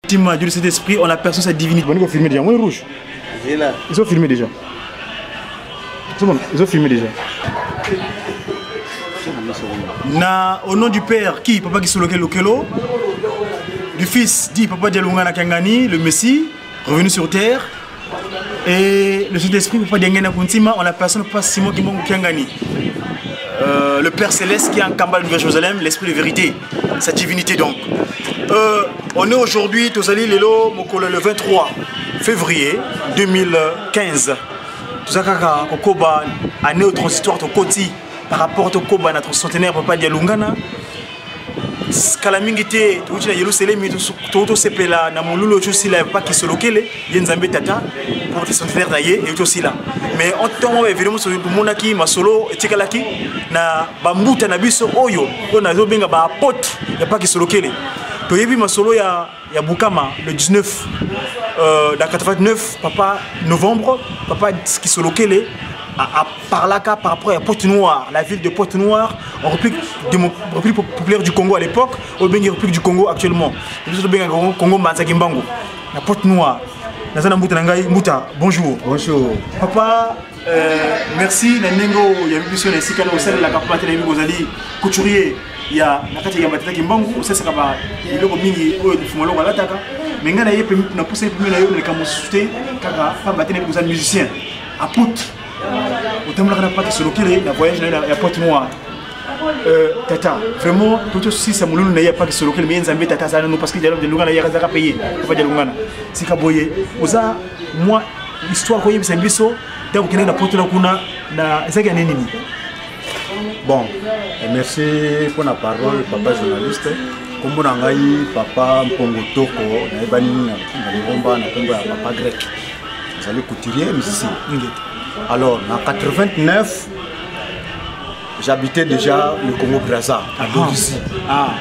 Tima, Dieu le Saint-Esprit, on aperçoit sa divinité. On est filmé déjà, on est rouge. Ils ont filmé déjà. Ils ont filmé déjà. Na, au nom du Père, qui Papa Kisoloke Lokelo, du Fils, dit Papa Dialungana Kangani, le Messie, revenu sur terre, et le Saint-Esprit, Papa Diangana Kuntima, on la personne Papa Simon Kimongo Kiangani. Euh, le Père Céleste qui est en Kamba de Jérusalem, l'Esprit de vérité, sa divinité donc. Euh, on est aujourd'hui, Tozali Lelo, Mokolo, le 23 février 2015. Toza kaka kokoba année transitoire tokoti par rapport tokoba na centenaire papa Dialungana. Kala mingi te touti na Yerusalemi tosepela na molulu oyo tosila ya papa Kisolokele ye Nzambe tata pour centenaire na ye euti osila mais ntongo évidemment tomonaki masolo etikalaki na bambuta na biso oyo oyo nazobenga baapôtre ya papa Kisolokele. Toyebi masolo ya, ya Bukama le 19 dans 89 papa novembre papa Kisolokele a parlaka par rapport à Pointe-Noire, la ville de Pointe-Noire en République, République populaire du Congo à l'époque, au bien République du Congo actuellement. Nous Congo Mbanza Kimbangu, la Pointe-Noire. Nazana Mbuta Nangai, Mbuta, bonjour. Bonjour. Papa, merci na ndenge ya biso na esika na osalelaka papa te na yebi kozali couturier ya na kati ya Matata Kimbangu, osalisaka ba biloko mingi oyo lifumu longo alataka. Mais ngai na ye na pusa ye pembeni na yo na likambo mosusu te kaka pamba te na yebi kozali musicien apôtre otambolaka na Papa Kisolokele na voyage na yo ya Pointe Noire. Tata, vraiment totosisa molulu na ye ya Papa Kisolokele, mais ye Nzambe tata aza nano parce que dialogue de Lungana ye azalaka pe ye Papa Dialungana. Sika boye oza mwa histoire koyebisa biso ntango okendaki na poto na kuna na ezalaki ya nini? Bon, merci pour la parole, papa journaliste. Kombo na ngai papa Mpongo Toko, nayebani na lingomba na kombo ya papa grec. Azali couturier musicien. Alors, en 89, j'habitais déjà le Congo Brazza, à Dolisie. Ah.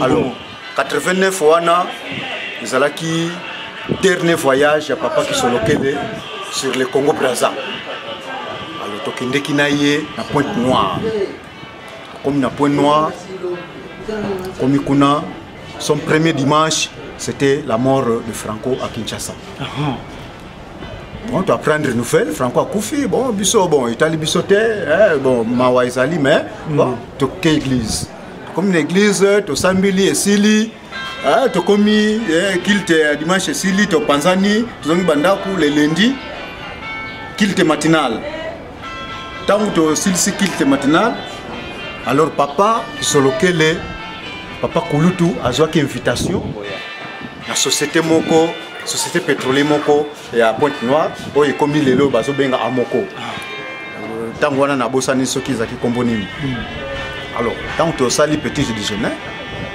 Alors, 89 wana, ezalaki dernier voyage ya papa Kisolokele sur le Congo Brazza. Alors, tokendeki na ye na Pointe Noire. Comme na Pointe Noire, comme kuna, son premier dimanche, c'était la mort de Franco à Kinshasa. Bon, tu apprends une nouvelle, Franco akufi, bon, biso, bon, Italie biso te, hein, bon, mawa ezali, mais, bon, toke église. Comme une église, tosambili esili, hein, tokomi, eh, culte ya dimanche esili, topanzani, tozongi bandaku le lundi, culte matinal. Tango tosilisi culte matinal, alors papa Kisolokele, papa Kulutu azwaki invitation na société moko, société pétrolière moko ya Pointe Noire oyo ekomi lelo bazobenga Amoko. Tango wana nabosani soki ezalaki kombo nini. Alors tango tosali petit déjeuner,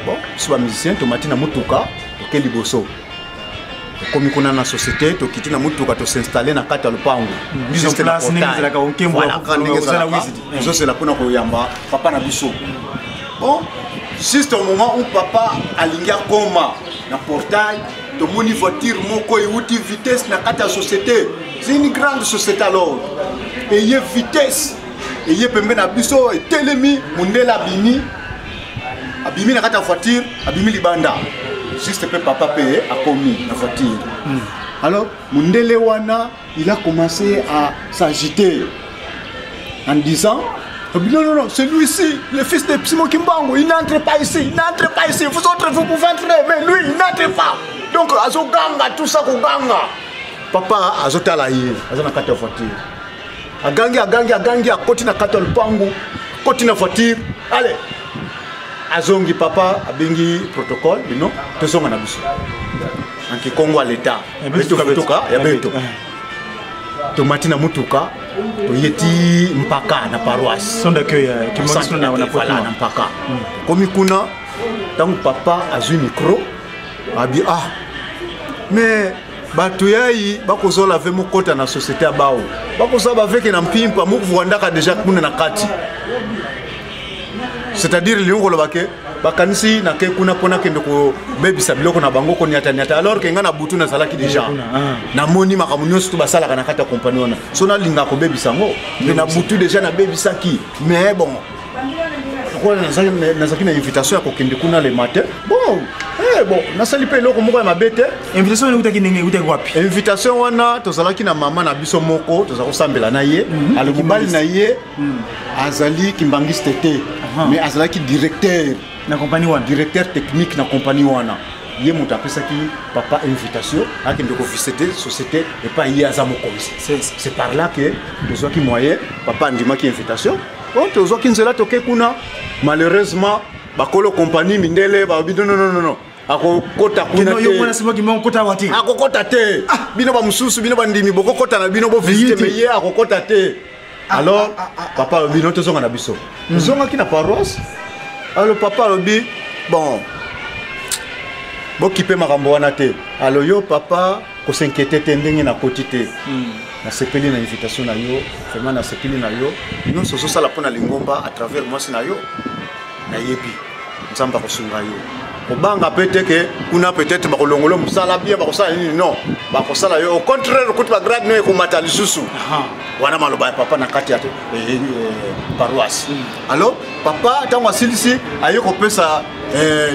bon, biso ba musicien tomati na motuka toke liboso. Tokomi kuna na société, tokiti na motuka, tosinstalle na kati ya lopango. Mise en Juste na place, ndenge portail. ezalaka okembo Voilà, ya kaka ndenge kozala ezalaka. wizidi. Tozosela mpona koyamba papa na biso. Bon, juste au moment où papa alingi akoma na portail, tomoni voiture moko euti vitesse na kati ya société. C'est une grande société alors. Eye vitesse, eye pembe na biso etelemi, mondele abimi. Abimi na kati ya voiture, abimi libanda. Juste pe papa pe akomi na voiture. Alors, mondele wana, il a commencé à s'agiter en disant, non, non, non, celui-ci, le fils de Simon Kimbangu, il n'entre pas ici, il n'entre pas ici. Vous autres, vous pouvez entrer, mais lui, il n'entre pas. Donc, azo ganga, tout ça, ganga. Papa, azo tala ye, azo na kati ya voiture. Agangi, agangi, agangi, akoti na kati ya lupangu, akoti na voiture. Allez. Azongi papa, abengi protocole, bino, tozonga na biso. Anki Congo à l'état. Ya beto, Beto, beto. ya beto. Tomati na mutuka, toyeti mpaka na paroisse. Centre d'accueil, qui Centre m'a dit, on a d'accueil, voilà, Pointe-Noire. na mpaka. Komi kuna, tango papa azwi micro, abi, ah, mais bato yayi bakozola ve mokota na société ya bao. Bakozola baveke na mpimpa, mokuvandaka déjà kuna na kati. C'est-à-dire lingo lobake bakanisi na ke kuna pona kende kobebisa biloko na bango koniata-niata, alors que nga na butu nazalaki déjà. Namoni makambo nyonso to basalaka na kati ya compagnie wana. So nalinga kobebisa yango, mais na butu déjà nabebisaki. Mais bon, Lokola nazalaki na invitation ya kokende kuna le matin, bon, eh, bon, nasali mpe eloko moko ya mabe te. Invitation wana eutaki ndenge, eutaki wapi? Invitation wana, tozalaki na mama na biso moko, toza kosambela na ye. Alo mobali na ye azali kimbangiste te, mais azalaki directeur na compagnie wana. Directeur technique na compagnie wana. Ye moto apesaki papa invitation akende kovisite société epai ye aza mokonzi. C'est par là que tozwaki moyen, papa andimaki invitation. Bon, tozwaki nzela, toke kuna. Malheureusement, bakolo compagnie mindele balobi: non, non, non, non, akokota kuna te. Akokota te. Bino bamosusu, bino bandimi, bokokota na bino, bovisite, mais ye akokota te. Alors papa alobi: no, tozonga na biso. Tozongaki na paroisse. Alors papa alobi: bon, bokipe makambo wana te. Alo yo papa, kos'inquiéter te, ndenge nakoti te, nasepeli na invitation na yo, vraiment nasepeli na yo. Nyonso ozosala mpo na lingomba à travers mwasi na yo, nayebi Nzambe akosunga yo. Kobanga mpe te ke kuna peut-être bakolongola mosala bien, bakosala nini. Non, bakosala yo au contraire, kuti bagrade no ekomata lisusu. Wana maloba ya papa na kati ya paroisse. Alors papa, ntango asilisi, aye kopesa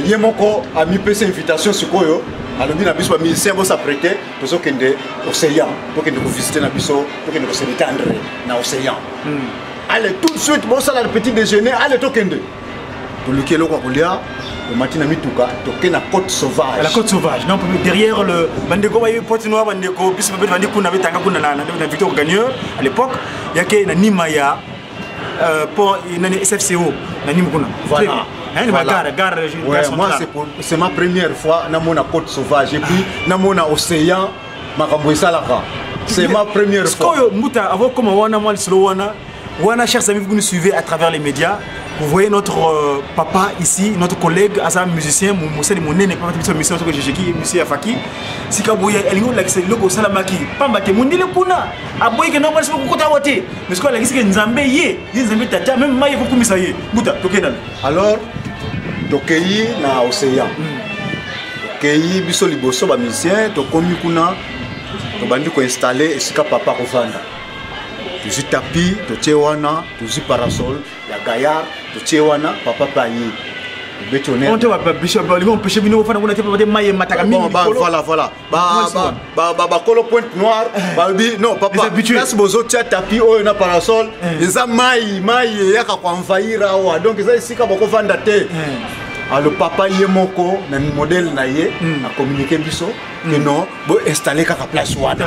ye moko, amipesa invitation. Sikoyo alobi na biso bamusicien: bos'apprêter, tozokende océan, tokende kovisite na biso, tokende kose détendre na océan. Allez, tout de suite, bosala le petit déjeuner, allez, tokende. Toluki eloko ya kolia, tomati na mituka, toke na Côte Sauvage. La Côte Sauvage, donc derrière le bandeko bayebi Pointe Noire, bandeko biso mpe bandi kuna, betanga kuna na Victor Gagneur à l'époque, yake na nima ya pont nani, SFCO na nima kuna. Voilà. Hein, voilà. Gare, gare, ouais, moi c'est ma première fois namona Côte Sauvage et puis namona océan, makambo esalaka. C'est ma première fois. Sikoyo mbuta, avant koma wana, mwa lisolo wana wana, chers amis, vous nous suivez à travers les médias, vous voyez notre papa ici, notre collègue aza musicien, mosali monene, papa biso musicien, soki jejeki musicien afaki sika boye, alingi olakisa eloko osalamaki pamba te. Mondele kuna aboyike na mwana kokota awa te, mais sikoyo alakisi ke Nzambe ye, ye Nzambe tata, même mai ekokumisa ye. Mbuta, tokendana. Alors tokei na océan, tokei biso liboso bamusicien, tokomi kuna, tobandi koinstalle esika papa kovanda. Tozwi tapis, totie wana, tozwi parasol ya gaillard, totie wana. Papa mpe aye, tobeti. Honneur, empêche bino kofanda kuna te, papa te, mai emataka mingi. Voilà, voilà, bakolo Pointe Noire balobi: non papa, place bozotia tapis oyo na parasol, eza mai, mai eyaka koenvahir awa, donc eza esika bokovanda te. Alors papa ye moko na modèle na ye acommuniqué biso ke non, boinstalle kaka place wana,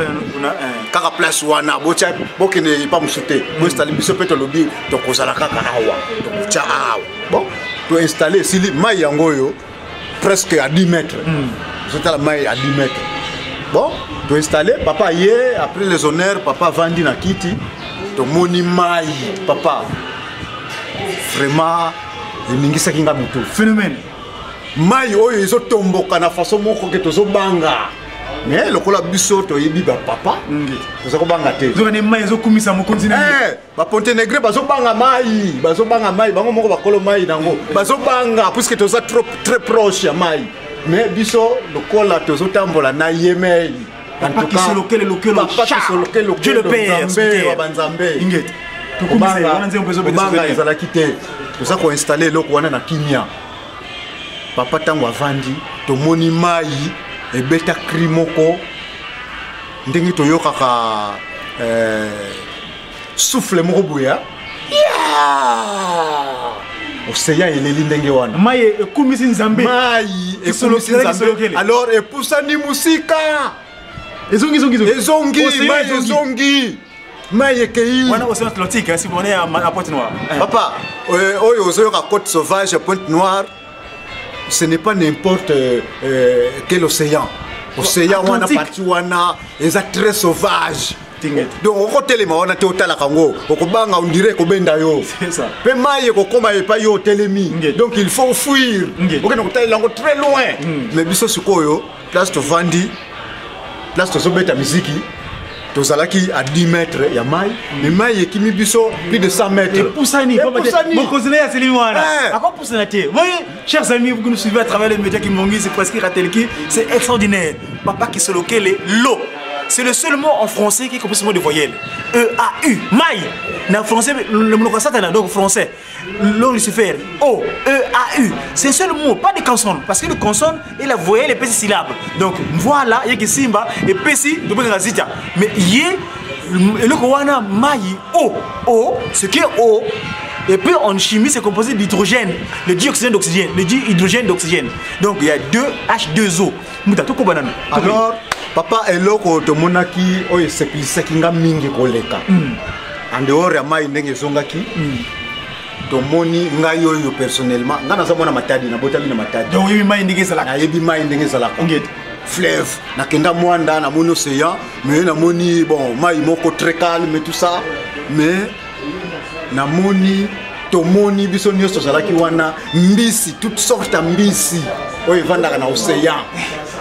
kaka place wana, botia, bokende epa mosusu te, boinstalle. Biso mpe tolobi tokozala kaka awa, tokotia awa. Bon, toinstalle, esili, mai yango oyo presque à 10 mètres, ozotala mai à 10 mètres. Bon, toinstalle, papa ye, après les honneurs, papa avandi na kiti, tomoni mai. Papa, vraiment eningisaki nga motu. Phénomène. Mai oyo ezotomboka na façon moko ke tozobanga, mais lokola biso toyebi bapapa, toza kobanga te. Zokane mai ezokumisa mokonzi na ye. Baponténégrins bazobanga mai, bazobanga mai, bango moko bakolo mai nango bazobanga, puisque toza trop très proche ya mai. Mais biso lokola tozotambola na ye mei. Papa Kisolokele Lokelo, Dieu le Père. Nzambe wa banzambe, kobanga ezalaki te. Toza koinstalle eloko wana na kimia. Papa ntango avandi, tomoni mai ebeta cri moko, ndenge toyokaka souffle moko boye, océan eleli ndenge wana. Mai ekumisi Nzambe. Mai ekumisi Nzambe. Alors epusani mosika. Ezongi, ezongi. Ezongi, mai ezongi, mai ekei. Wana océan Atlantique, si on est à Pointe Noire. Papa, oyo ozoyoka Côte Sauvage, Pointe Noire, ce n'est pas n'importe quel océan. Océan wana, partie wana eza très sauvage, donc okotelema wana te, otalaka yango, okobanga, on dirait ekobenda yo, mpe mai ekokóma epai yo otelemi, donc il faut fuir, okende kotalela yango très loin. Mais biso sikoyo, place tovandi, place tozobeta miziki, tozalaki à 10 mètres ya mai, mais mai ekimi biso plus de 100 mètres. Epusani, mokonzi na ye aselemi wana, akopusana te. Voyez, chers amis, vous qui nous suivez à travers les médias kimbangui, c'est presque Ratelki, c'est extraordinaire. Papa Kisolokele, l'eau, c'est le seul mot en français qui est composé de voyelles. E A U, mai. Na français, le monoko satana, donc français. L'eau Lucifer, O, E, A, U. C'est un seul mot, pas de consonne. Parce que le consonne et la voyelle et petit syllabe. Donc voilà, il y a simba et petit, zita. Mais y eloko wana mai O, O, ce qui est O. Et puis en chimie, c'est composé d'hydrogène, le dioxygène d'oxygène, le dihydrogène d'oxygène. Donc il y a 2 H2O. Muta toko banana. Alors, papa eloko tomonaki oyo esepelisaki nga mingi koleka en dehors ya mai ndenge ezongaki, tomoni ngai oyo personnellement, ngai naza mwana Matadi, nabotami na Matadi. Donc oyebi mai ndenge ezalaka. Nayebi mai ndenge ezalaka. Ngete. Fleuve, nakenda Mwanda, namoni océan, mais namoni bon mai moko très calme et tout ça, mais namoni, tomoni biso nyonso tozalaki wana, mbisi, toute sorte ya mbisi oyo evandaka na océan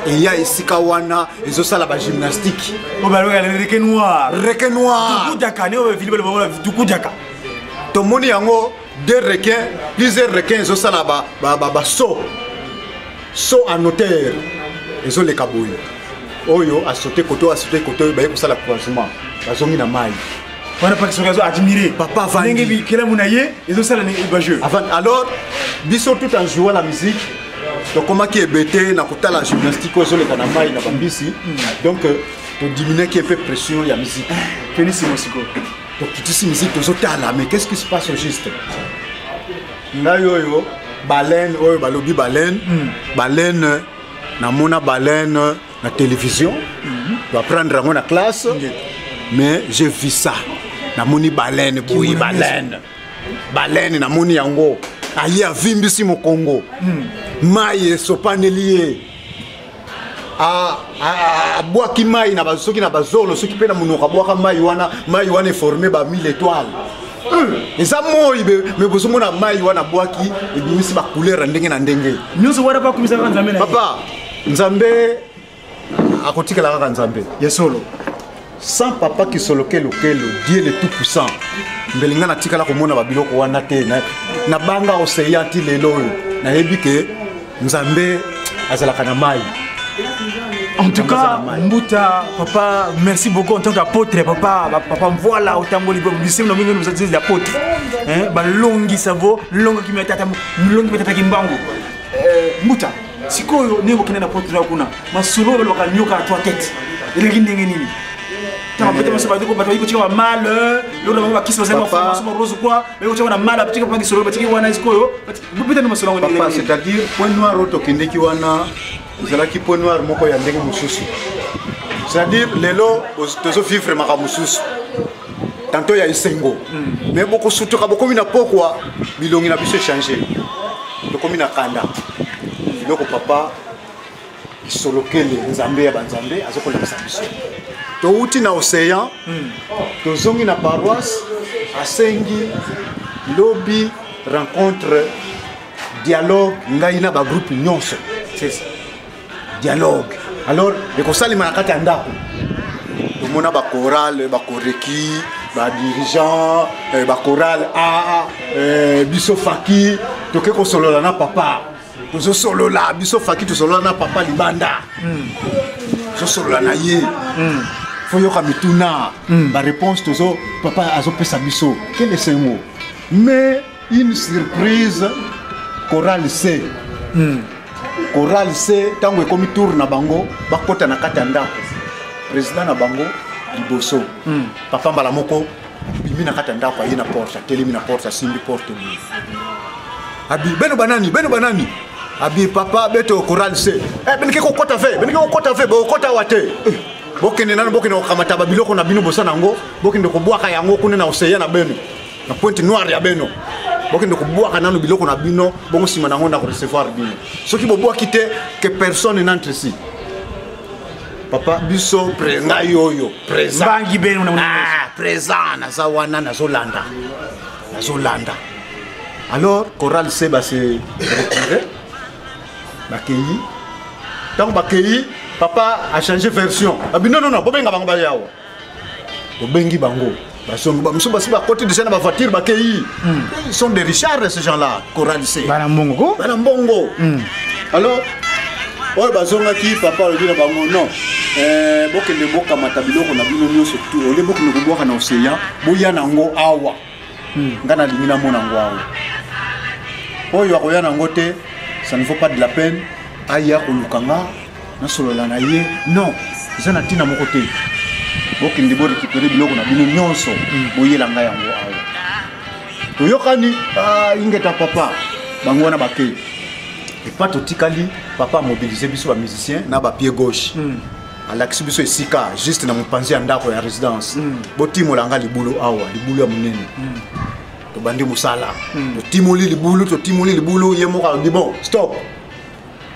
eya esika wana, ezosala bagymnastique. Oyo balobaka le requin noir. Requin noir. Tukudaka ne oyo Philippe balobaka tukudaka. Tomoni yango, deux requins, plusieurs requins ezosala basaut, saut en hauteur, ezoleka boye, oyo asaute kote, oyo asaute kote, oyo baye kosala croisement, bazongi na mai. Wana paki soki azo admirer Papa avandi. Ndenge bikelamu na ye ezosala bajeu. Avant, alors biso tout en jouant la musique, tokomaki ebete na kotala gymnastique oyo ezoleka na mai na bambisi. Donc todiminuaki un peu pression ya musique. Felissimo sikoyo. Tokitisi musique, tozotala, mais qu'est-ce qui se passe au juste? Ngai oyo baleine oyo balobi baleine, baleine, namona baleine na télévision, toapprendre yango na classe, mais j'ai vu ça, namoni baleine boye, baleine, baleine, namoni yango aye avimbisi mokongo, mai esopaneli ye, abwaki mai na soki na bazolo, soki mpe na monoko, abwaka mai wana, mai wana eforme ba mille étoiles. Eza moi, me bozomona mai wana abwaki ebimisi bacouleur ya ndenge na ndenge. Nyonso wana bakumisaka Nzambe na ye. Papa, Nzambe akotikala kaka Nzambe. Ya solo. Sans papa Kisolokele, Dieu le tout puissant, mbele nga natikala komona babiloko wana te. Nabanga océan ti lelo oyo. Nayebi ke Nzambe azalaka na mai. En tout cas, Mbuta, papa, merci beaucoup en tant qu'apôtre, papa, papa, voilà, autant que nous nous sommes des apôtres. Hein, ba longi savo, longi qui metata, longi metata kimbangu. Mbuta, sikoyo ne bokene na apôtre na kuna, masolo ba nyoka à trois têtes. Eleki ndenge nini? Tant peut-être ça va dire bato yiko mal, lolo ba kisi bazali ba formation rose quoi, mais ko na mal petit pas solo batiki wana sikoyo, peut-être masolo ngo. Papa, c'est-à-dire Point Noir oyo tokendeki wana ezalaki Point Noir moko ya ndenge mosusu, c'est-à-dire lelo tozovivre makambo mosusu, tantôt ya esengo, mais bokosutuka, bokomi na pokwa, bilongi na biso échange, tokomi na kanda. Biloko papa Kisolokele, Nzambe ya banzambe, azokolekisa biso. Touti na océan, tozongi na paroisse, asengi lobi rencontre, dialogue, ngai na bagroupe nyonso. C'est ça. Dialogue alors ekosalema na kati ya ndako. Tomona bachorale, bakoreki, badirigeant, bachorale a, biso faki toke kosolola na papa. Tozosolola, biso faki tosolola na papa libanda, tozosolola na ye, fo yoka mituna, baréponse tozo papa azopesa biso, quel esengo. Mais une surprise, chorale C, chorale C, ntango ekomi tour na bango bakɔta na kati ya ndako, président na bango liboso, papa mbala moko bimi na kati ya ndako, aye na porte, atelemi na porte, asimbi porte boye, abi: "Beno banani? Beno banani?" Abi: "Papa, beto chorale C." Eh, beneke kokɔta ve, beneke kokɔta ve, bokɔta awa te. Eh, bokende nano, bokende kokamata babiloko na bino bosa nango, bokende kobwaka yango kuna na océan na beno, na Pointe Noire ya beno, bokende kobwaka nano biloko na bino, bongo nsima nango na korecevoir bino. Soki bobwaki te, que personne n'entre ici. Papa, biso ngai oyo présent. Mbangi beno na Ah, présent, naza wana, nazolanda, nazolanda. Alors chorale C base retire, bakei. Ntango bakei, papa a changé version, abi: "Non, non, non, bobenga bango baya awa." Tobengi bango, bazongi, bamosusu basi bakoti déjà na bavoiture, bakei. Ils sont des richards, ces gens là, chorale C. Bana mbongo ko. Bana mbongo. Alors Oyo bazongaki, papa alobi na bango non, bokende bokamata biloko na bino nyonso tu, olie bokende kobwaka na océan, boya nango awa. Nga nalingi namona yango awa. Oyo akoya nango te, ça ne vaut pas de la peine aya koluka nga nasolola na ye. Non, eza na ntina moko te. Bokende borécupere biloko na bino nyonso, boyela ngai yango awa. Toyokani, ingeta papa. Bango wana bakei epa totikali. Papa amobilize biso bamusicien na bapied gauche, alakisi biso esika juste na mopanzi ya ndako ya résidence. Botimola nga libulu awa, libulu ya monene. Tobandi mosala, totimoli libulu, totimoli libulu. Ye moko alobi: "Bon, stop."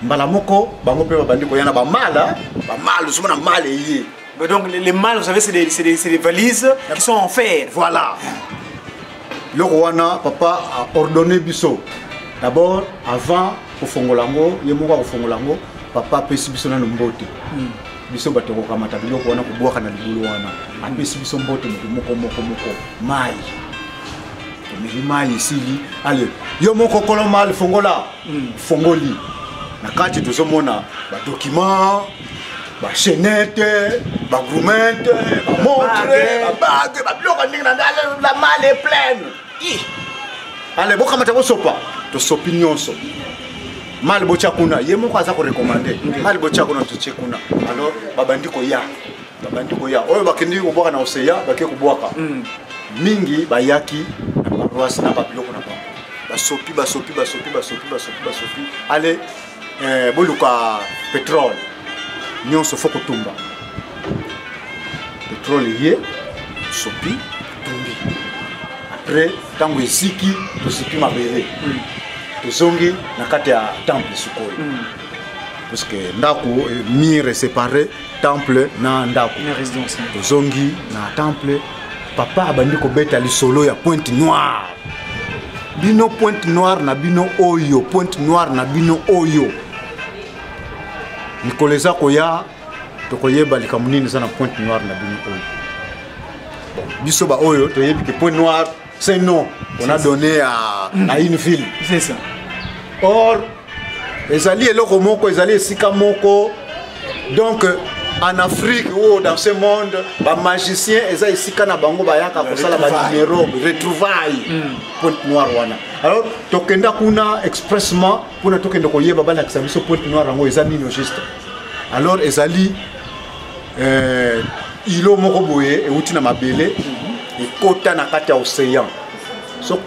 Mbala moko bango mpe babandi koya na bamala, bamala ozomona mala eye. Mais donc les malles, vous savez, c'est des valises qui sont en fer. Voilà. Biloko wana, papa a ordonné biso d'abord, avant kofongola yango, ye moko akofongola yango, papa apesi biso nano mbote. Biso bato kokamata biloko wana, kobwaka na libulu wana, apesi biso mbote moto moko moko moko. Mai tomeli, mai esili. Ale, yo moko kolo malle, fongola. Fongoli, na kati tozomona badocument, bachaînette, bagourmette, bamontre, babague, babiloko ndenge na. La malle est pleine. Ale, bokamata, bosopa. Tosopi nyonso. Malle botya kuna. Ye moko aza korecommander: malle botya kuna. Totie kuna. Alors babandi koya, babandi koya. Oyo bakendi kobwaka na oseya, bake kobwaka. Mingi bayaki na paroisse na babiloko na bango, basopi, basopi, basopi, basopi, basopi, basopi. Ale, boluka pétrole nyonso, fo kotumba pétrole. Ye sopi, tumbi. Après, ntango eziki, tozipi mabele, tozongi na kati ya temple sikoyo, parce que ndako, mur séparé temple na ndako. Tozongi na temple, papa abandi kobeta lisolo ya Pointe Noire. Bino Pointe Noire na bino oyo, Pointe Noire na bino oyo, mikolo eza koya tokoyeba likambo nini eza na Pointe Noire na bino oyo. Bon, biso baoyo toyebi ke Pointe Noire, c'est un nom qu'on a donné à une ville. C'est ça. Or ezali eloko moko, ezali esika moko. Donc en Afrique ou dans ce monde, bamagicien eza esika na bango, bayaka kosala banuméro, retrouvaille. Pointe Noire wana, alors tokenda kuna expressement mpona tokende koyeba, balakisa biso Pointe Noire yango eza nini juste. Alors ezali îlot moko boye euti na mabele, ekota na kati ya océan. So,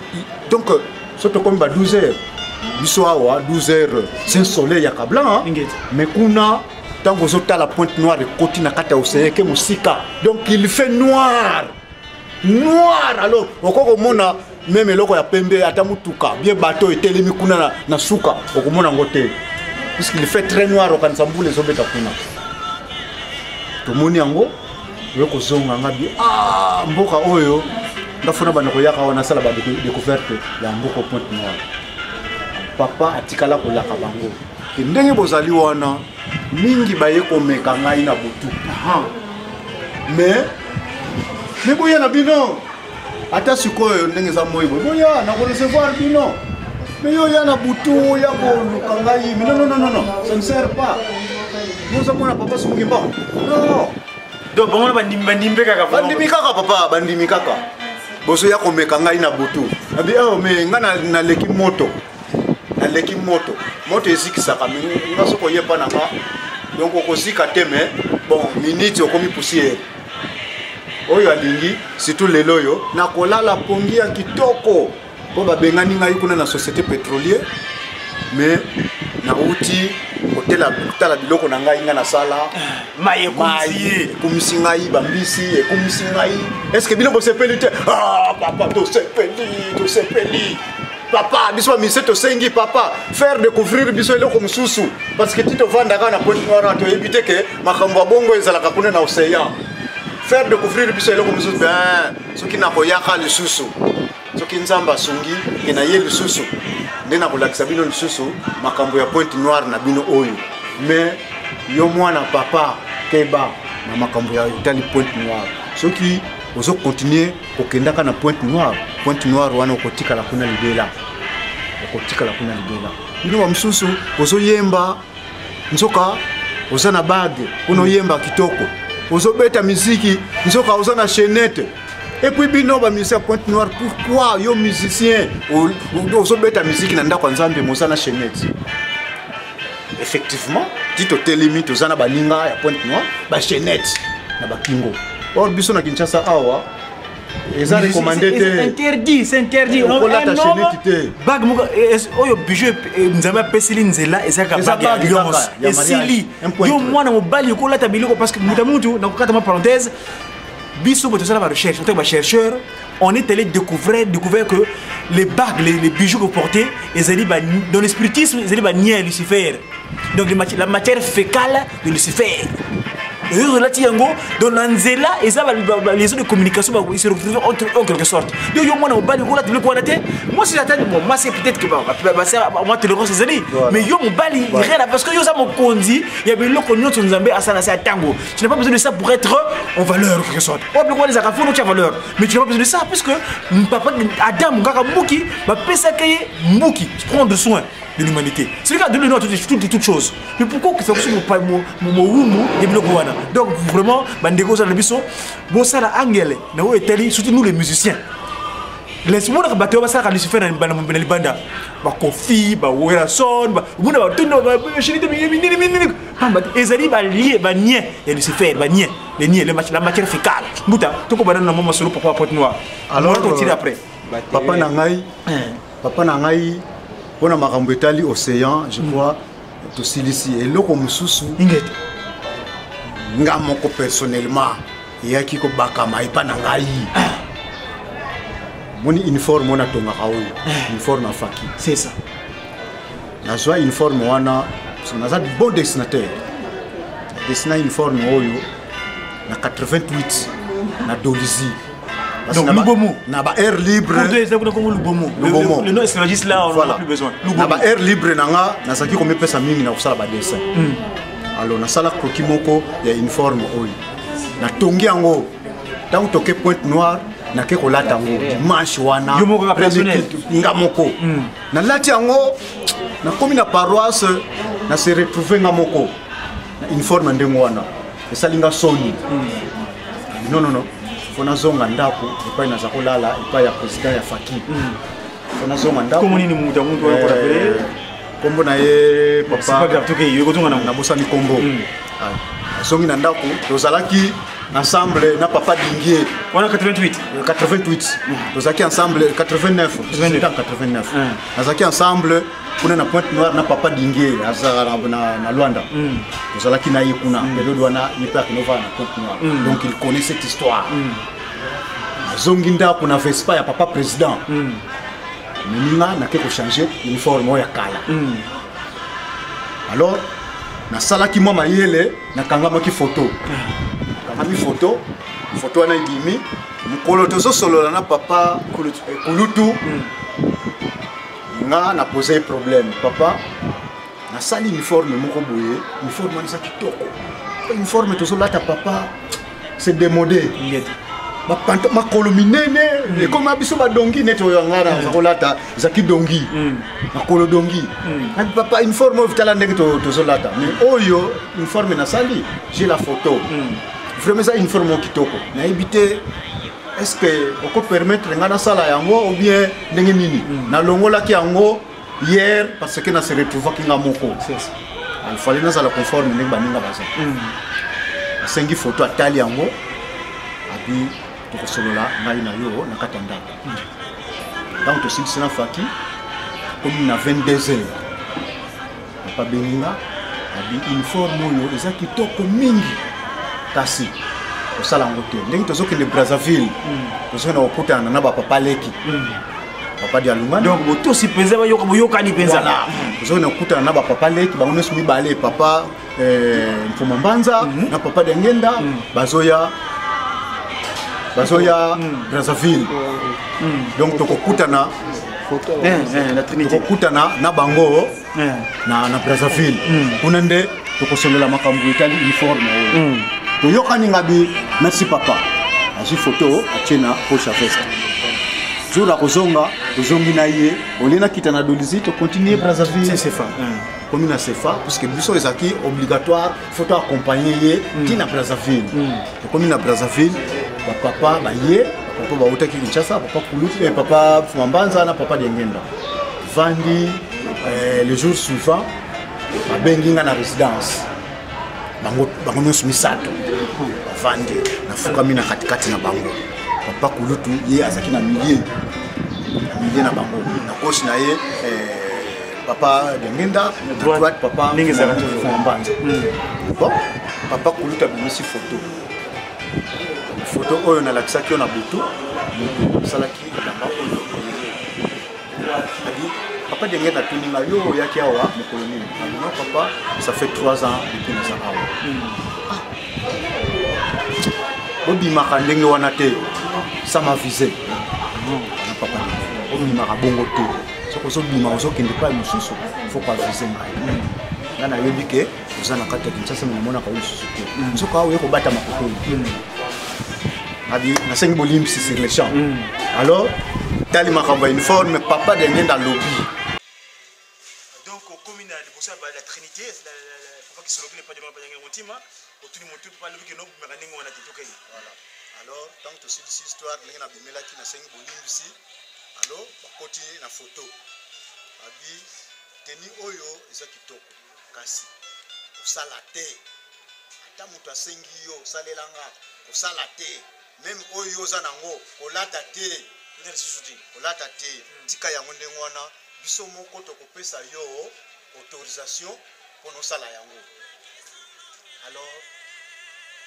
donc so tokomi ba 12 heures, biso awa 12 heures, c'est un soleil ya kablan, mais kuna ntango ozotala Pointe Noire ekoti na kati ya océan, eke mosika, donc il fait noir noir. Alors okoki komona même eloko ya pembe, ata mutuka bien bateau etelemi kuna na suka, okomona yango te puisqu'il fait très noir, okanisa mbula ezobeta kuna. Tomoni yango, oyo kozonga nga bi ah, mboka oyo nga fona banda koyaka wana, nasala badécouverte ya mboka Pointe Noire. Papa atikala kolaka bango ke ndenge bozali wana, mingi baye komeka ngai na butu, mais boya na bino ata sikoyo ndenge eza moi boye, boya na korecevoir bino. Mais yo oya na butu, oya koluka ngai, mais non, non, non, non, ça ne sert pas. Yo oza mwana papa Sumuki Mbango, non. Donc bango bandimi, bandimi mpe kaka. Bandimi kaka papa, bandimi kaka. Bozoya komeka ngai na butu abi awa, mais ngai naleki moto, naleki moto. Moto ezikisaka, mais nga soki oyepa na nga, donc okozika te, mais bon, minute okomi poussière. Oyo alingi surtout lelo oyo nakolala pongi ya kitoko mpo babengani ngai kuna na société pétrolier, mais nauti kotala biloko na ngai, ngai nasala. Mai. Mai ekumisi ngai, bambisi ekumisi ngai. Est ce que bino bosepeli te? Ah, papa, tosepeli, tosepeli papa. Biso bamise tosengi papa faire découvrir biso eloko mosusu, parce que ti tovandaka na Pointe Noire, toyebi te ke makambo ya bongo ezalaka kuna na océan. Faire découvrir biso eloko mosusu. Ben soki nakoyaka lisusu, soki Nzambe asungi ke na ye lisusu, nde nakolakisa bino lisusu makambo ya Pointe Noire na bino oyo. Mais yo mwana papa, keba na makambo ya etali Pointe Noire. Soki ozocontinue kokendaka na Pointe Noire, Pointe Noire wana okotikala kuna libela, okotikala kuna libela. Bino bamosusu ozoyemba. Nzoka oza na bague mpona oyemba kitoko, ozobeta miziki, nzoka oza na chaînette. Et puis bino ba musicien Pointe Noire, pourquoi yo musicien ozobeta miziki na ndako ya Nzambe moza na chaînette? Effectivement, ti totelemi, toza na baninga ya Pointe Noire, bachaînette na bakingo. Or biso na Kinshasa awa eza recommandé te. Interdit, c'est interdit. Okolata chaînette te. Bague moko oyo, bijou Nzambe apeseli nzela, ezalaka bague ya alliance, esili. Yo mwana mobali okolata biloko parce que mutu mutu, nakokata ma parenthèse, biso boye tosala barecherche en tant que bachercheur, on est allé découvrir que les bagues, les bijoux que vous portez, ezali dans le spiritisme, ezali banie ya Lucifer, donc la matière fécale de Lucifer. Oyo olati yango, donc na nzela eza les de communication, ils se retrouvent entre en quelque sorte. Donc yo mwana mobali okolata biloko wana te. Moi, si j'attends, bon, moi, c'est peut-être que moi, tolérance ezali, mais yo mobali, rien, parce que yo oza mokonzi ya biloko nyonso Nzambe asala se ya ntango. Tu n'as pas besoin de ça pour être en valeur, en quelque sorte. Oyo biloko wana ezalaka fo notia valeur, mais tu n'as pas besoin de ça, puisque papa Adam kaka mbuki bapesaka ye mbuki, prendre soin de l'humanité. Celui qui a donné le nom à toutes choses. Mais pourquoi que ça soit mowumbu ya biloko wana? Donc vraiment, bandeko ozala na biso, bosala angele na oyo etali surtout nous les musiciens. Monaka bato oyo basalaka Lucifer na libanda, bakofi, baWerrason, omona batondo bachenete minene minene, pamba te ezali balie banien ya Lucifer, banien, les niens, la matière fécale. Mbuta, tokobana na mama solo, papa Pointe Noire. Alors, totire après. Papa na ngai, papa na ngai, mpona makambo etali océan, je crois tosilisi. Eloko mosusu, ingete, nga moko personnellement eyaki kobakama epa na ngai, moni uniforme oyo natongaka, oyo uniforme afaki. C'est ça. Nazwa uniforme wana, naza bon dessinateur, desina uniforme oyo na 88 na Dolisie. Donc, Lubomo. Na ba aire libre. Lubomo. Lubomo. Le nom esclavagiste là, on n'a plus besoin. Na ba aire libre na nga, nazalaki komipesa mingi na kosala badessin. Alors nasala croquis moko ya uniforme oyo, natongi yango. Ntango toke Pointe Noire, nake kolata yango dimanche wana. Yo moko personnel? Nga moko nalati yango, nakomi na paroisse, na se retrouve nga moko na uniforme ndenge wana, esali nga soni. Non, non, non, fo nazonga ndako epai naza kolala, epai ya président ya faki, fo nazonga ndako. Kombo nini, mutu mutu oyo korapele? Kombo na ye, papa, nabosani kombo. Azongi na ndako, tozalaki ensemble na papa Dingie. Wana 88? 88 tozalaki ensemble, 89, 89 nazalaki ensemble kuna na Pointe Noire na papa Dingie, azalaka na Luanda. Tozalaki na ye kuna période wana, ye mpe akende ovanda na Pointe Noire, donc il connaît cette histoire. Azongi ndako na Vespa ya papa président, meninga nake kochange uniforme oyo ya kala. Alors nasalaki mwa mayele, nakangamaki photo, nakangami photo, photo wana ebimi. Mokolo tozosolola na papa Kulutu, nga na pose ye problème: papa, nasali uniforme moko boye, uniforme wana eza kitoko, uniforme tozolata, papa, c'est démodé, bapanto makolo minene, ekoma biso badongi neti oyo nga naza kolata, ezalaki dongi, makolo dongi. Papa, uniforme oyo, tala ndenge tozolata, mais oyo uniforme nasali, j'ai la photo, vraiment eza uniforme oyo kitoko, nayebi te est ce que okopermettre nga nasala yango ou bien ndenge nini. Nalongolaki yango hier parce que na se retrouvaki nga moko, il fallait nazala conforme ndenge baninga baza. Asengi photo, atali yango, abi tokosolola ngai na yo na kati ya ndako. Ntango tosilisi na faki, komi na 22 heures, papa bengi nga, abi uniforme oyo eza kitoko mingi, kasi kosala yango te. Ndenge tozokende Brazzaville, tozokende kokutana na bapapa leki, papa Dialungana. Donc botosi mpenza, bayoka, boyokani mpenza. Tozokende kokutana na bapapa leki, bango nyonso mibale, papa Mfuma Mbanza na papa Dengenda, bazoya Brazzaville. Donc tokokutana, tokokutana na bango na Brazzaville kuna, nde tokosolola makambo etali uniforme oyo. Toyokani, ngabi merci papa. Azwi photo, atie na poche ya veste. Jour akozonga, tozongi na ye, olie nakita na Dolisie, tocontinue Brazzaville. C'est ça. Tokomi na CFA, puisque biso ezalaki obligatoire, faut to accompagner ye ti na Brazzaville. Tokomi na Brazzaville, bapapa baye, papa bautaki Kinshasa, papa Kulutu, papa Fumambanza na papa Diangenda. Vandi le jour suivant, babengi nga na résidence. Bango bango nyonso misato bavandi, nafukami na katikati na bango. Papa Kulutu ye azalaki na milieu, na milieu na bango, na gauche na ye papa Diangenda, na droite papa Fumambanza. Bon, papa Kulutu abimisi photo. Photo oyo nalakisaki yo na butu, moto asalaki elamba oyo. Adi, papa Diangenda atuni nga, yo oyaki awa mokolo nini? Non papa, ça fait 3 ans depuis naza awa. Ah. Obimaka ndenge wana te, ça m'a visé. Na papa Diangenda, obimaka bongo te. Soki ozobima ozokende epai mosusu, faut koavise ngai. Nga nayebi ke oza na kati ya Kinshasa, me namonaka yo lisusu te. Soki awa oye kobatama kotoyi. Abi nasengi bolimbisi sur le champ. Alors tali makambo ya uniforme, papa Diangenda alobi. Donc okomi na liboso ya la Trinité, papa Kisolokele, papa Diangenda Montima, otuni motu, papa alobi ke no bimaka ndenge wana te, tokei. Voilà. Alors ntango tosilisi histoire ndenge nabimelaki, nasengi bolimbisi. Alors bakoti na photo, abi teni oyo eza kitoko, kasi kosala te, ata moto asengi yo osalelanga, kosala te, meme oyo yo oza nango kolata te, kolata te, tika yango ndenge wana, biso moko tokopesa yo autorisation mpona osala yango. Alors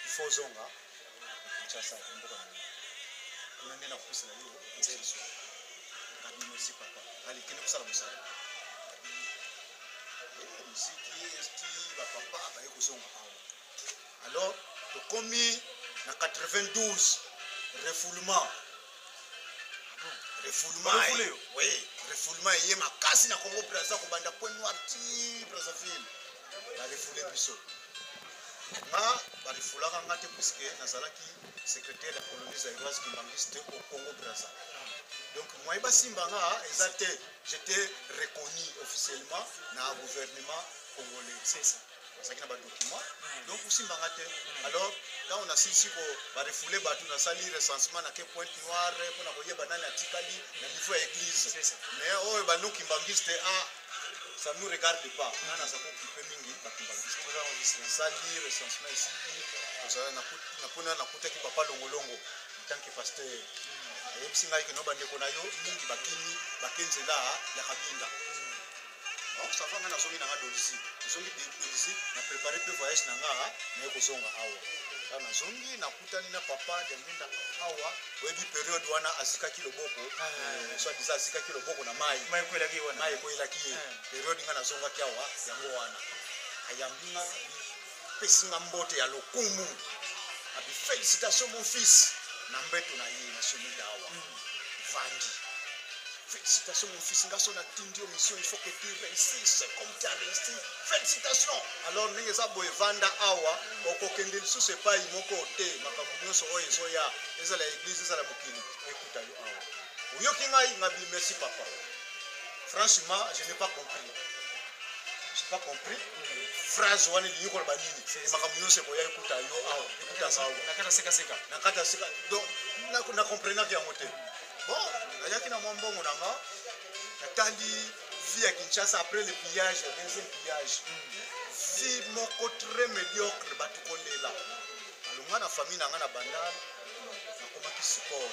il faut ozonga Kinshasa, mboka na yo kuna nde nakopesela yo autorisation. Abi merci papa, allez kende kosala mosala. Miziki esti, bapapa baye kozonga awa. Alors tokomi na 92, refoulement, refoulement, oui, refoulement eye makasi na Congo Brazza, kobanda Point Noir ti Brazzaville, barefoule biso. Nga barefoulaka nga te, puisque nazalaki secrétaire ya colonie zaïroise kimbanguiste au Congo Brazza. Donc moye basimba nga eza te, j'étais reconnu officiellement na gouvernement congolais. C'est ça. Nazalaki na badocument, donc osimba nga te. Alors ntango nasilisi ko barefoule bato, nasali recensement na ke Pointe Noire mpona koyeba nani atikali na niveau ya église. C'est ça. Mais oyo banokimbangiste, ah, ça nous regarde pas. Nga naza kokipe mingi bakimbangiste. Nasali recensement, esili, tozala na mpona nakutaki papa Longolongo en tant que pasteur. Ayebisi ngai ke no, bandeko na yo mingi bakimi, bake nzela ya Kabinda. Bon, ça va, nga nazongi na nga Dolisi, nazongi Dolisi, na préparé mpe voyage na nga, naye kozonga awa. Ntango nazongi, nakutani na papa Diangenda awa. Oyebi période wana azikaki loboko, soit disant azikaki loboko na mai. Mai ekwelaki wana. Mai ekwelaki ye. Période nga nazongaki awa yango wana, ayambi nga, pesi nga mbote ya lokumu, abi félicitation mon fils, na mbeto na ye na somida awa vandi. Félicitations mon fils, nga so natindi yo mission, il faut que tu réussisses comme tu as réussi. Félicitations. Alors ndenge eza boye, vanda awa, okokende lisusu epai moko te, makambo nyonso oyo ezoya, ezala église, ezala mokili, ekuta yo awa. Oyoki ngai? Ngabi merci papa. Franchement, je n'ai pas compris. J'ai pas compris. Phrase wana elingi koloba nini? Makambo nyonso ekoya ekuta yo awa, ekuta nga awa. Na kati ya sekaseka. Na kati ya sika. Donc na comprenaki yango te. Bon, nayaki na mwa mbongo na nga, natali vie ya Kinshasa après le pillage, ya deuxième pillage, vie moko très médiocre, bato kolela. Alonga na famille na nga na Bandal, nakomaki support.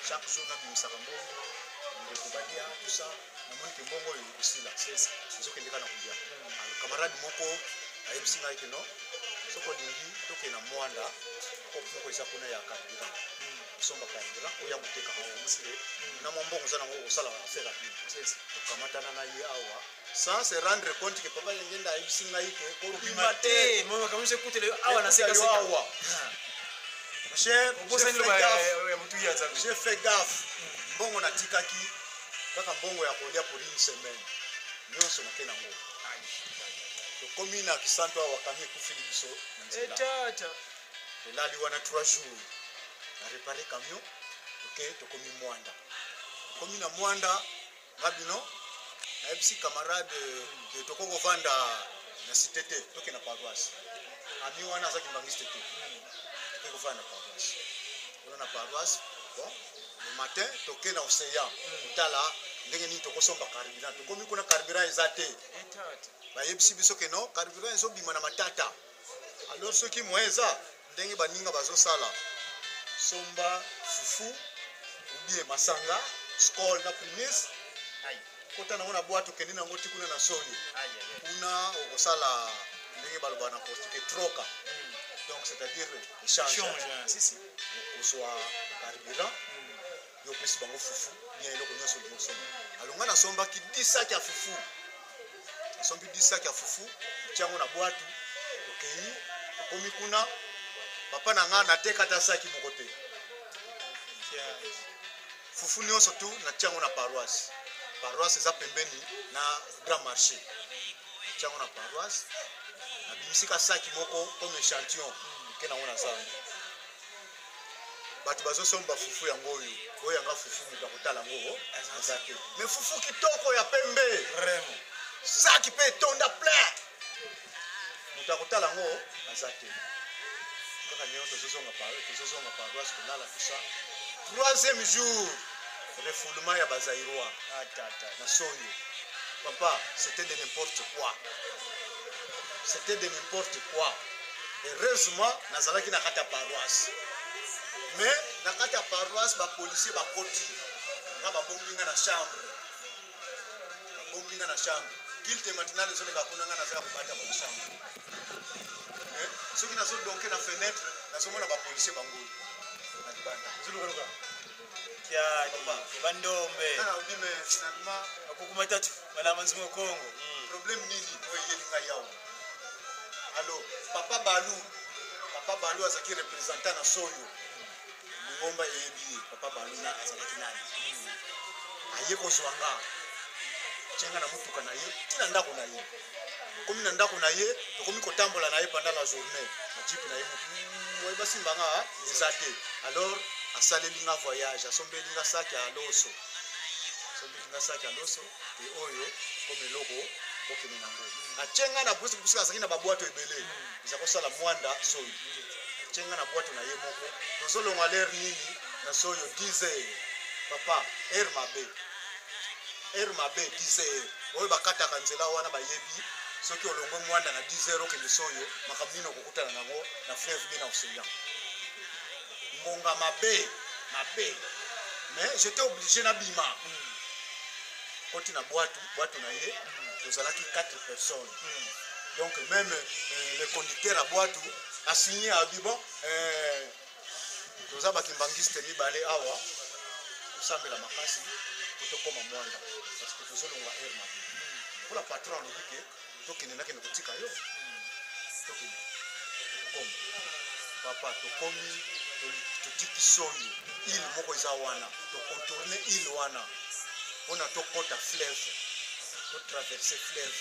Chaque jour nabimisaka mbongo, ndeko balia, tout ça. Namoni ke mbongo oyo ekosila, ezokende kaka na kolia. Alors camarade moko ayebisi ngai ke non, soki olingi tokende na Mwanda, coop moko eza kuna ya carburant, osomba carburant oya koteka awa, omoni ke na mwa mbongo oza nango kosala affaire ya bien. Tokamatana na ye awa sans se rendre compte ke papa Diangenda ayebisi ngai ke kobima te. Te, makambo nyonso ekutela yo awa na Ekuta yo sekaseka. awa. Cher, j'ai obosani fait loba gaffe. ya motu ya Nzambe. J'ai fait gaffe. Mbongo natikaki kaka mbongo ya kolia pour une semaine, nyonso nake nango. Tokomi na Kisantu awa, camion ekufili biso na nzela. Etata. Tolali wana 3 jours na réparé camion, toke, tokomi Mwanda. Tokomi na Mwanda, nga bino Nayebisi camarade ke tokoki kovanda na cité te, toke na paroisse. Ami wana aza kimbangiste te, toke kovanda na paroisse. Kuna na paroisse, bon, le matin toke na océan kotala ndenge nini tokosomba carburant. Tokomi kuna, carburant eza te. Bayebisi biso ke non, carburant ezobima na matata. Alors soki moyen eza, ndenge baninga bazosala, somba fufu ou bien masanga Skol na Primus, kota nango na bwato, okende nango ti kuna na soni kuna, okosala ndenge baloba na portugais troca, donc c'est-à-dire échange. Okozwa carburant, yo opesi bango fufu bien eloko nyonso olingi osomba. Alonga nasombaki 10 sac ya fufu, nasombi 10 sac ya fufu, tiango na bwatu, tokei. Tokomi kuna, papa na nga, nateka ata saki moko te. Fufu nyonso tu natiango na paroisse. Paroisse eza pembeni na grand marché. Natiango na paroisse, nabimisika saki moko comme échantillon, ke nango na zando, bato bazosomba fufu yango oyo oyo yanga fufu, moto akotala yango aza te. Mais fufu kitoko ya pembe, saki mpe etonda plein, moto akotala yango aza te. Kaka ndenge tozozonga paroisse, kolala, tout ça. Troisième jour, refoulement ya Bazaïrois na Soyo. Papa, c'était de n'importe quoi, c'était de n'importe quoi. Heureusement nazalaki na kati ya paroisse. Mais na kati ya paroisse, bapolicier bakoti nga, babombi nga na chambre, babombi nga na chambre. Culte matinal ezoleka kuna, nga nazala kobata ba chambre. Soki nazodonke na fenêtre, nazomona bapolicier bangoi na libanda. Zulukaluka bandombe. Nalobi, mais finalement makoko matatu malama nzungu Kongo. Problème nini oyo eyeli ngai awa? Alors papa Balu, papa Balu azalaki représentant na Soyo, lingomba eyebi ye. Papa Balu na azalaki nani, aye kozwa nga, tienga na motuka na ye ntina ndako na ye. Tokomi na ndako na ye, tokomi kotambola na ye pendant la journée na jeep na ye. Motu oye basimba nga eza te. Alors asaleli nga voyage, asombeli nga saki ya loso, asombeli nga saki ya loso e oyo comme eloko okende nango. Atie nga na puisque azalaki na babwato ebele eza kosala Mwanda Soyo. Atie nga na bwato na ye moko, tozolongwa l'heure nini na Soyo? 10 heures, papa, heure mabe, heure mabe, 10 heures. Oyo bakataka nzela wana bayebi, soki olongwe Mwanda na 10 heures okende Soyo, makambo nini okokutana nango na fleuve bien na océan. Ngonga mabe mabe, mais j'étais obligé nabima. Koti na bwatu, bwatu na ye, tozalaki 4 personnes. Donc même le conducteur ya bwatu asigné, abi bon, toza bakimbangiste mibale awa, tosambela makasi po tokóma Mwanda, parce que tozolongwa heure mabe. Mpola patron alobi ke tokende, nakende kotika yo, tokende tokóma. Papa, tokomi, totiki Soyo, île moko eza wana, tocontourne île wana mpona tokɔta fleuve, totraverse fleuve.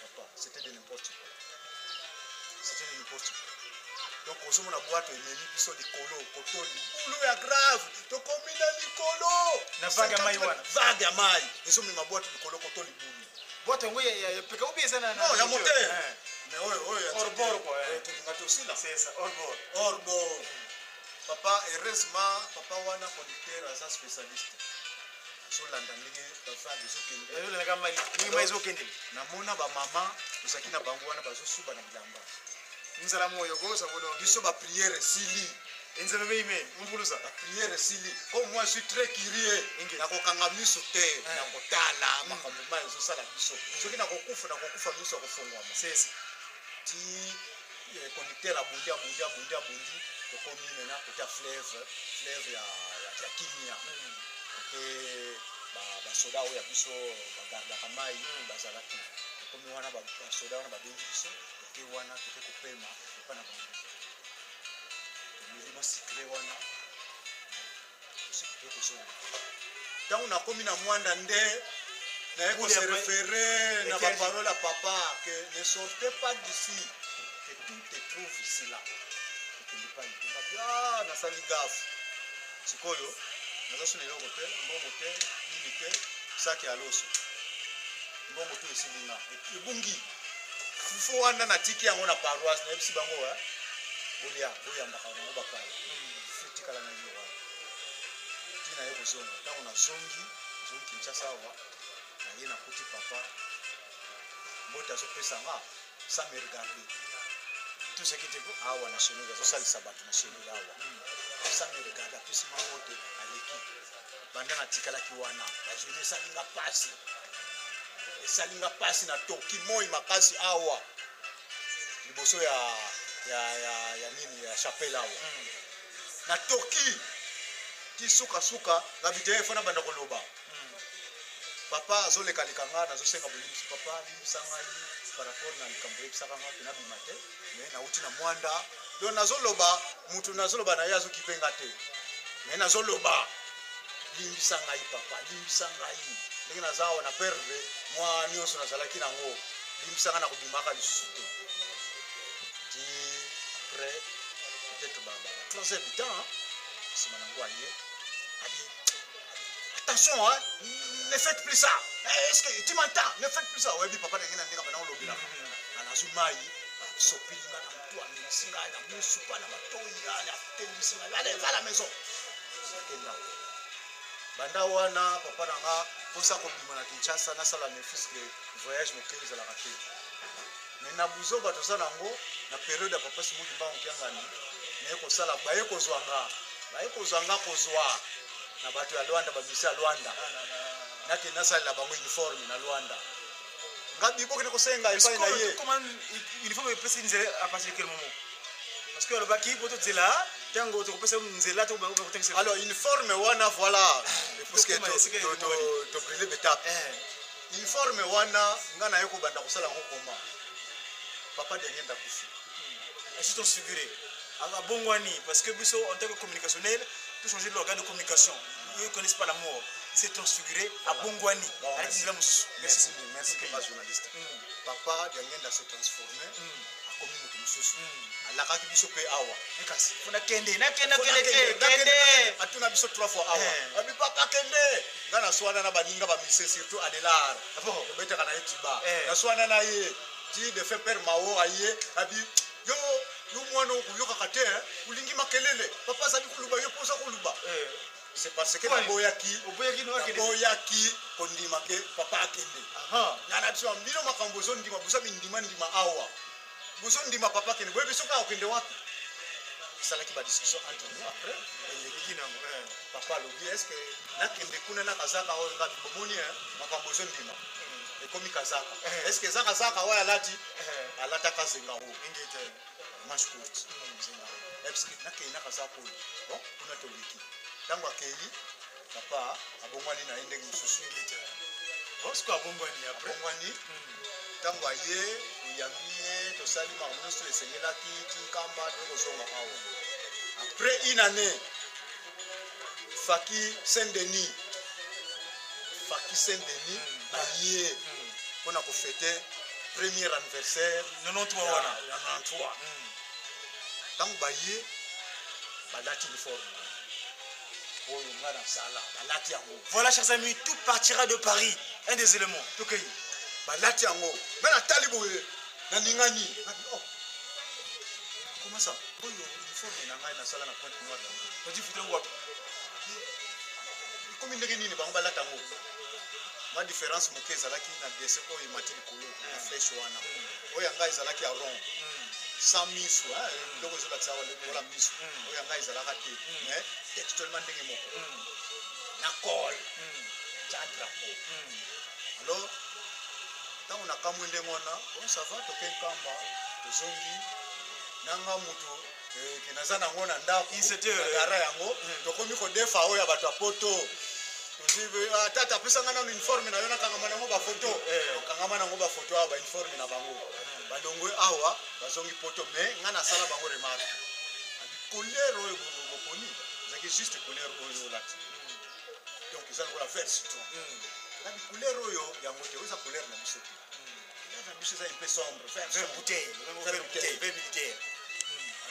Papa, c'était de n'importe quoi, c'était de n'importe quoi. Donc ozomona bwato ememi biso likolo, koto libulu ya grave, tokomi na likolo. Na vague ya mai wana. Vague ya mai ezomema bwato likolo, koto libulu. Bwato yango ya peka ou bien eza na Non, ya moteur. Mais oyo oyo ya Hors bord, quoi. Tolinga tosila. C'est ça, hors bord. Hors bord, papa. Heureusement papa wana conducteur aza spécialiste, azolanda ndenge bavague ezokende. Ezolandaka mai, ndenge mai ezokendele. Namona bamama tozalaki na bango wana bazosuba na bilamba. Nzala moyo kosa kono. Biso baprière esili. Enzembe meime mvulusa. Baprière esili, comme moi je suis très curieux, nakokanga miso te, nakotala makambo mai ezosala biso. Soki nakokufa, nakokufa miso ya kofongwama. C'est ça. Ti conducteur abundi, abundi, abundi, abundi, tokomi maintenant côté ya fleuve, fleuve ya Kimia. Kote basoda oyo ya biso bagardaka mai bazalaki. Tokomi wana, basoda wana babengi biso, toke wana, toke kopema epa na bango, tomeli mwa sucré wana, tosi toke kozonga. Ntango nakomi na Mwanda nde naye kose référer na baparole ya papa que ne sortez pas d'ici, que tout te trouve ici là. Okende pai te, ah, nasali gaffe. Sikoyo naza so na eloko te, mbongo te, nini te, saki ya loso. Mbongo to esili nga, ebungi. Fufu wana natiki yango na paroisse, nayebisi bango bolia, boyambaka bango bapaya. Fufu etikala na yo wana ntina ye kozonga. Ntango nazongi, nazongi Kinshasa awa, naye nakuti papa, mbote azopesa nga sans me regarder. Tosaki te. Awa na chenille, azosalisa bato na chenille awa, sans me regarder, apesi nga mbote, aleki. Banda natikalaki wana, bajeune, esali nga pasi, esali nga pasi. Natoki moi makasi awa liboso ya nini, ya chapelle awa. Natoki ti sukasuka, ngabi te, fo nabanda koloba. Papa azolekaleka nga, nazosenga bolimbisi. Papa, limbisa ngai par rapport na likambo oyebisaka nga mpe nabima te, mais nauti na Mwanda. Donc nazoloba, mutu nazoloba na ye azokipe nga te, mais nazoloba: limbisa ngai papa, limbisa ngai ndenge naza awa na perdre mwa nyonso nazalaki nango, limbisa ngai, nakobimaka lisusu te. Ti après peut-être ba 3 heures du temps, nsima nango aye, abi: attention hein, ne faites plus ça. Est-ce que tu m'entends? Ne faites plus ça. Oyebi papa ndenge na ndenge bana olobelaka. Anazwi mai, asopeli nga na motu, amelisi ngai na misu pa na matoi, ale atembisi ngai: allez, va à la maison. Akenda. Banda wana, papa na nga, mposa kobima na Kinshasa, nasala ne fût-ce que voyage moke ezalaka te. Mais na buzoba toza nango na période ya papa Simon Kimbangu Kiangani, naye kosala, baye kozwa nga, baye kozwa nga, kozwa na bato ya Lwanda, bamisi ya Lwanda, nakende nasalela bango uniforme na Lwanda. Nga bibokende kosenga epai na ye. Comment uniforme epesi nzela? À partir de quel moment? Parce que alobaki po tozela ntango tokopesa nzela, tokotangisa. Alors uniforme wana, voilà, puisque tobrûler baétapes. Uniforme wana, nga naye kobanda kosala yango koma papa Diangienda akufi. Ainsi transfiguré, abongwani, parce que biso en tant que communicationnel, tout changer de l'organe de communication, ils ne connaissent pas la mort. Il s'est transfiguré, abongwani, alati nzela mosusu. Merci, merci papa journaliste. Papa Diangienda s'est transformé, akomi moto mosusu. Alakaki biso mpe awa. Kasi funa kende, nakende, kende te, kende. Atuna biso trois fois awa. Abi papa kende, nga naswana na baninga bamise, surtout Adelar, tobetaka na ye tiba. Naswana na ye ti de fait père Mao aye, abi: yo, yo mwana okoyokaka te, olingi makelele. Papa azali koluba, yo mposa koluba. C'est parce que naboyaki, naboyaki kondima ke papa akende. Nga na biso bino makambo ozondima, boza mindima ndima awa, bozondima papa akende, boyebi soki akokende wapi. Esalaki badiscussion entre nous. Après eleki nango. Papa alobi: est ce que nakende kuna na kazaka oyo? Ngabi: bomoni makambo ezondima, ekomi kazaka. Est ce que eza kazaka oyo alati? Alataka zenga oyo, manche courte, zenga oyo. Est ce que nakei na kazaka oyo? Bon, kuna toleki. Ntango akei, papa abongwani na ye ndenge mosusu. Bosco abongwani après. Abongwani. Ntango aye, oyambi ye, tosali makambo nyonso esengelaki ti Nkamba, toye kozonga awa. Après une année, faki Saint Denis, faki Saint Denis baye mpona kofêter premier anniversaire. 93 wana. Ya 93. Ntango baye, balati uniforme oyo nga nasala, balati yango. Voilà, chers amis, tout partira de Paris, un des éléments tokei. Balati yango, nga natali boye, naningani, oh, comment ça? Oyo uniforme na ngai nasala na Pointe Noire yango. Todi futa yango wapi? Ekomi ndenge nini bango balata yango? Mwa différence moke ezalaki na dessin oyo emati likolo na flèche wana. Oyo ya ngai ezalaki ya rond, sans misu, biloko ezolakisa awa lokola misu. Oyo ya ngai ezalaka te, mais textuellement ndenge moko na col tia drapeau. Alors ntango nakamwi ndenge wana, bon, ça va, toke Nkamba, tozongi nanga moto ke naza nango na ndako na gara yango. Tokomi kodefa oyo ya bato ya poto. Tata apesanga nano uniforme na yo, nakangama nango bafoto. Okangama nango bafoto awa, bauniforme na bango. Balongwe awa, bazongi poto, mais nga nasala bango remarque: couleur oyo boponi ezalaki juste couleur oyo olati, donc eza lokola vert citron. Nabi couleur oyo yango te, oyo eza couleur na biso te. Couleur na biso eza un peu sombre, vert. Vert bouteille. Vert bouteille. Vert militaire.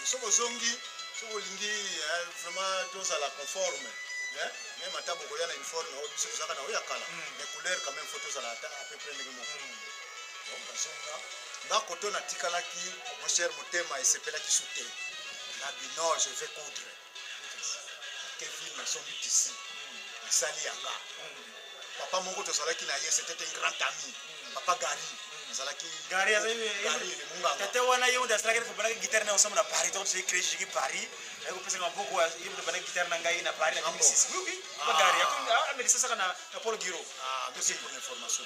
Soki ozongi, soki olingi vraiment tozala conforme. Même ata bokoya na uniforme oyo biso tozalaka na oyo ya kala, mais couleur quand même faut tozala ata à peu près ndenge moko. Donc bazonga, nga koto natikalaki, mon cher, motema esepelaki su te. Nabi non, je vais coudre. Kevin, nasombi tissu, nasali yanga. Papa moko tozalaki na ye, c'était un grand ami, papa Gary azalaki. Gary azali Gary le munganga. Tata wana, ye moto asalaki, tobandaki guitare na ensemble na Paris. Donc toyei créé jiki Paris, aye kopesaka maboko, ye moto abandaki guitare na ngai na Paris na Ah bon? 2006. Oui, papa Gary amelisa saka na Paul Giro. Ah, merci pour l'information.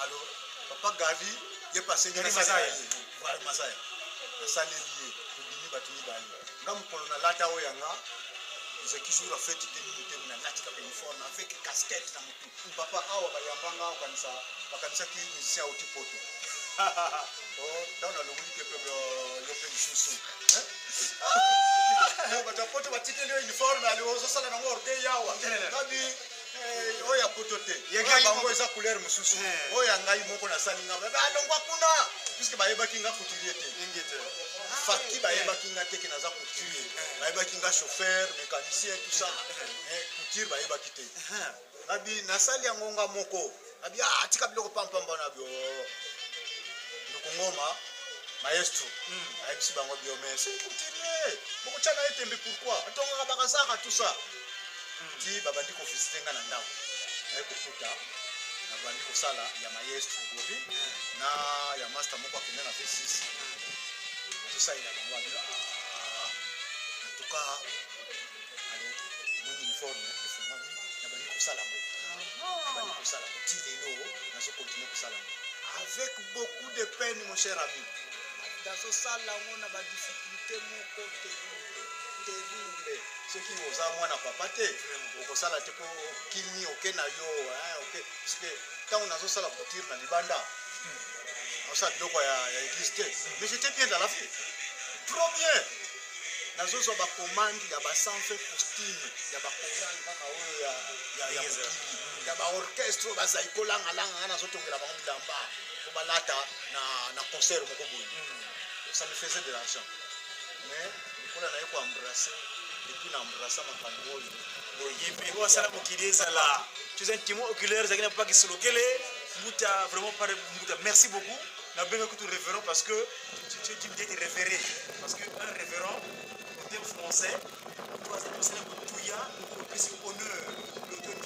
Alors, papa Gary, ye passé. Gary Masaya. Voilà, Masaya. Nasaleli ye, tobimi bato mibale. Nga mokolo nalata oyo yanga, ezalaki jour ya fête te, nini te, nalati kaka uniforme avec casquette na motu. Papa, awa bayambanga, okanisa bakanisaki musicien auti poto. Oh, ntango nalongoli te, mpe yo mpe lisusu bato ya poto batikeli yo uniforme, ali ozosala nango orgueil awa. Kabi oyo ya poto te, Ya oyo ngai bango moko. eza couleur mosusu. Oyo ya ngai moko nasali nga, alongwa kuna, puisque bayebaki nga couturier te. Faki bayebaki nga te ke naza couturier. Bayebaki nga chauffeur, mécanicien, tout ça, mais couture bayebaki te. Nabi nasali yango nga moko. Nabi ah, tika biloko pampamba. Nabi oh. Ndoko ngoma maestro ayebisi bango bio, mais c'est couturier, bokotya na ye tembe, pourquoi atongaka bakazaka, tout ça. Ti babandi kovisite nga na ndako, naye kokuta nabandi kosala ya maestro Gori na ya master moko akende na V6, nazosalela bango. Abi ah, en tout cas, alors moni uniforme efungwami, nabandi kosala ngo, nabandi kosala ngo ti lelo, nazokontinue kosala ngo avec beaucoup de peine, mon cher ami. Nazosala yango na badifficulté moko terrible, terrible. Soki oza mwana papa te, okosala te, mpo okimi, oke na yo, oke, puisque ntango nazosala couture na libanda, nazosala biloko ya église te, mais j'étais bien dans la vie, trop bien. Nazozwa bacommande ya ba 120 costume ya bachoral kaka oyo ya mokili, ya baorchestre oyo bazali kolangalanga, nga nazotongela bango bilamba po balata na concert moko boye. Ça me faisait de l'argent, mais lokola naye koembrasser, depuis na embrassa makambo oyo. Ye mpe oyo asala mokili ezala, tu es un témoin oculaire, ezalaki na papa Kisolokele Mbuta. Vraiment, par Mbuta, merci beaucoup. Nabenga kutu révérend parce que tu me dis référé, parce que un révérend au terme français, toi c'est motuya, opesi honneur.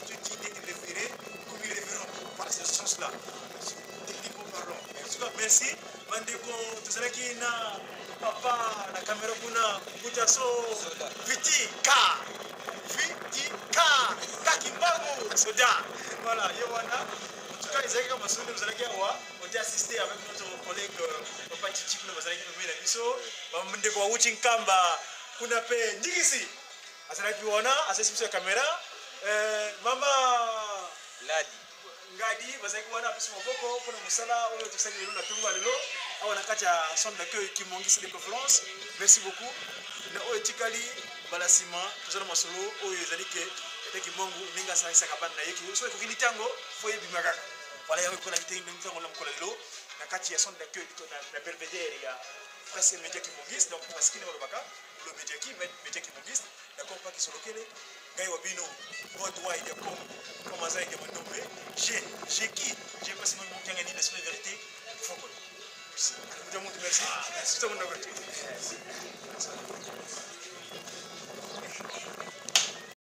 Tu dis d'être référé comme révérend par ce sens là, techniquement parlant. En tout cas, merci bandeko. Tozalaki na papa na caméra kuna, Mbuta so viti ka viti ka kakimbangu soda. Voilà, ye wana. En tout cas, ezalaki kaka masolo nde tozalaki awa. On était assisté avec notre collègue papa Chichi kuna, bazalaki pembeni na biso. Bandeko bawuti Nkamba kuna mpe Ndikisi azalaki wana, asalisi biso ya caméra. Mama Ladi Ngadi bazalaki wana, apesi maboko mpona mosala oyo tosali lelo na ntongo ya lelo awa na kati ya centre d'accueil Kimongisi de conférence. Merci beaucoup. Na oyo etikali, mbala nsima toza na masolo oyo ezali ke etaki mongu ndenge asalisaka bana na ye, soki ekoki litango fo yebima kaka. Voilà, yango ekolaki te ntango na mokolo lelo na kati ya centre d'accueil na belvédère ya presse média Kimongis. Donc parce que balobaka le média ki média Kimongis, d'accord? Paki Solokele, ngai wa bino worldwide ya Congo, comme aza ya Mandombe. J'ai qui j'ai passé mon kiangani, l'esprit de vérité fokolo. Merci. Merci. Merci.